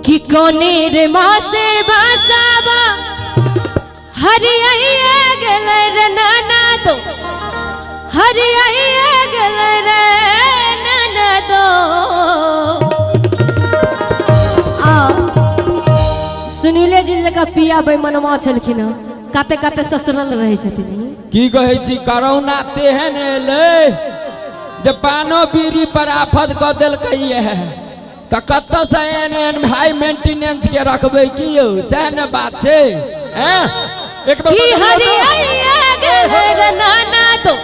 कि कोने रे मासे बासाबा हरियाइए गेलै रे नाना दो, हरियाइए गेलै रे नाना दो। आ सुनीले जी जकाँ पिया बेमनमा छलखिन हँ, काते काते ससरल रहै छथिन। की कहै छी, करोना तेहन एलै जे पानो बीड़ी पर आफत कऽ देलकै है, तऽ कतऽसँ एहन एहन हाई मेंटेनेंस के रखबै की यौ? सएह ने बात छै। हैं, एक बेर की बदलियौ तऽ। हरियाइए गेलै रे नाना दो,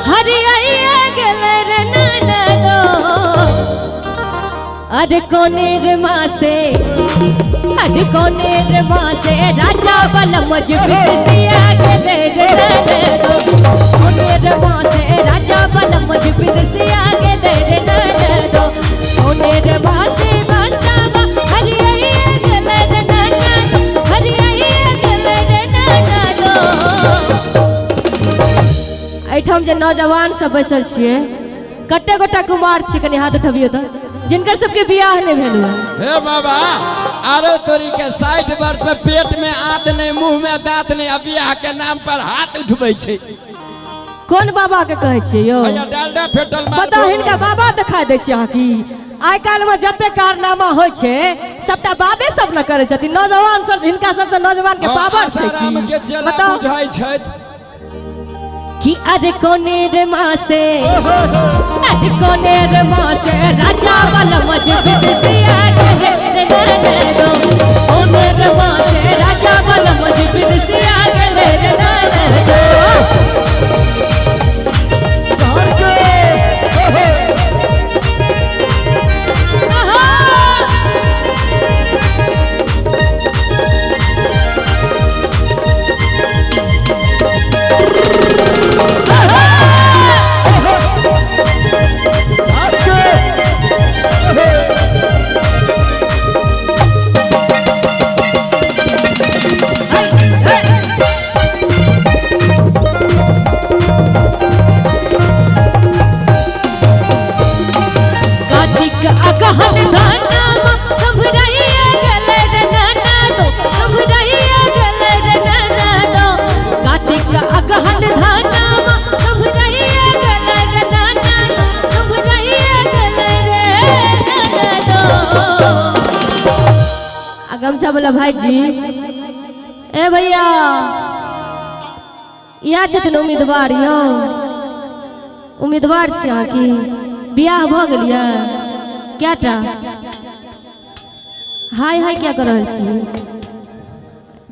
हरियाइए गेलै रे नाना दो। अरे कोने रे मासे, अरे कोने रे मासे राजा बल मजबिसिया गेलै रे नाना दो। कोने रे मासे राजा बल मजबिसिया गेलै रे नाना दो। कोने रे मासे बासाबा हरियाइए गेलै रे नाना दो, हरियाइए गेलै रे नाना दो। एहिठाम जे नौजवान सब बैसल छियै, कते गोटा कुमार छी? कनि हाथ उठबियौ तऽ, जिनकर सबके बियाह नहि भेल हुए। हे बाबा, आरो तोरी के 60 वर्ष में पेट में आंत नहीं, मुंह में दांत नहीं, आ बियाह के नाम पर हाथ उठबै छै। कोन बाबा के कहै छियै यौ? भैया डालडा फेटल मार। बताउ, हिनका बाबा देखा दै छियै अहाँ? की आइ काल्हिमे जते कारनामा होइ छै सबटा बाबे सब ने करै छथिन? नौजवान सब, हिनका सबसँ नौजवान के पावर छै आसाराम की के चेला बताउ बुझाइ छथि। कि अरे कोने रे मासे, अरे कोने रे मासे राजा वाला मजबूत सिया के रे नाना दो। कोने रे मासे राजा वाला मजबूत सिया के रे नाना दो। आहा! कार्तिक अगहन धानामा संभराइए गेलै रे नाना दो, संभराइए गेलै रे नाना दो। कार्तिक अगहन धानामा संभराइए गेलै रे नाना दो, संभराइए गेलै रे नाना दो। आ गमछा वाला भाईजी, ए भैया, इएह छथिन उम्मीदवार यौ? उम्मीदवार छी अहाँ? की बियाह भऽ गेल यऽ? कएटा? हाय हाय क्या कऽ रहल छी?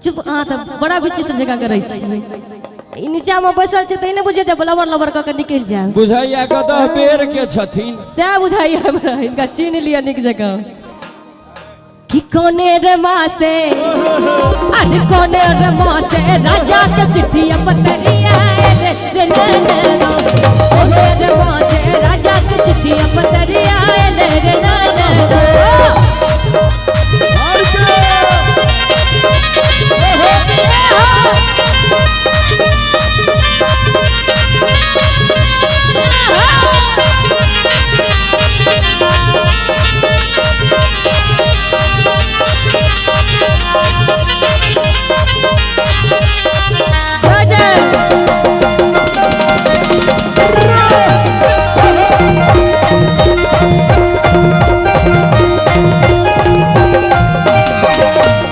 चुप, अहाँ तऽ बड़ा विचित्र जकाँ करै छी। ई नीचामे बैसल छै तऽ ई नहि बुझै जे लबर लबर कऽ के निकलि जायब। बुझाइया गदह बेर के छथिन। सएह बुझाइया हमरा। हिनका चिन्ह लिअ नीक जकाँ। कि कोने रे मासे, अरे कोने रे मासे राजा के चिट्ठी पतरिया रे रे ना ना। कोने रे मासे राजा के चिट्ठी पतरिया रे रे ना ना। राजा।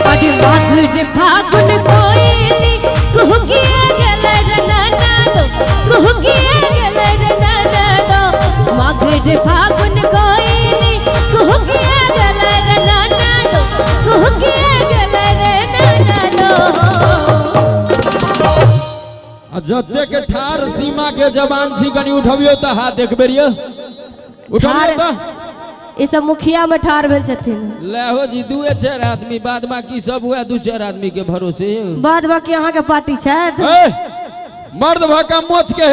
अरे माघ फागुन कोइली कुहकिए गेलै रे नाना दो, कुहकिए गेलै रे नाना दो। माघ फागुन कोइली कुहकिए गेलै रे नाना दो, कुहकिए गेलै रे नाना दो। आ जतेक ठार सीमा के जवान छी, कनि उठबियौ तऽ हाथ एक बेर यौ, उठबियौ तऽ। ई सब मुखिया में ठाढ़ भेल छथिन। लहो जी, दुए चारि आदमी, बाद बाकी सब हुआ दू चारि आदमी के भरोसे। बाद बाकी अहाँके पार्टी छथि। ए, मर्द भऽ कऽ मोछ के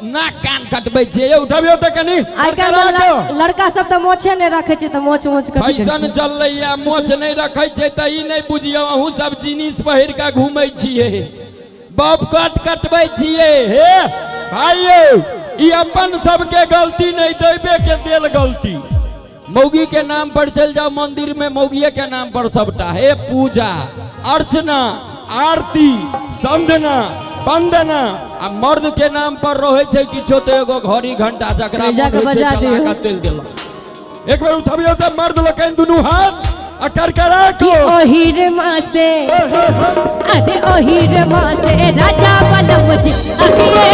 नाक कान कटबै छियै यौ? उठबियौ तऽ कनि। आइ काल्हि लड़का सब तऽ मोछे नहि रखै छै, तऽ मोछ मोछ कथी करै फैशन छै? चललैया, मोछ नहि रखै छै तऽ ई नहि बुझियौ अहूँ सब जीनिस पहिर कऽ घूमै छियै, बॉब कट कटबै छियै। हे भाई यौ, ई अपन सबके गलती नहि, दैबे के देल गलती। मौगी के नाम पर चलि जाओ मंदिर में, मौगिए के नाम पर सबटा हे पूजा अर्चना आरती संदना वंदना। आ मर्द के नाम पर रहे छै किछो तऽ एगो घड़ी घंटा जकरा जा मन के होइ छै बजा चला दियौ। कऽ तेल देलक। एक बेर उठबियौ तऽ मर्द लोकनि दुनू हाथ आ करकरा कि को ओही रे माँ से, अरे ओही रे माँ से राजा बलम जी अखिए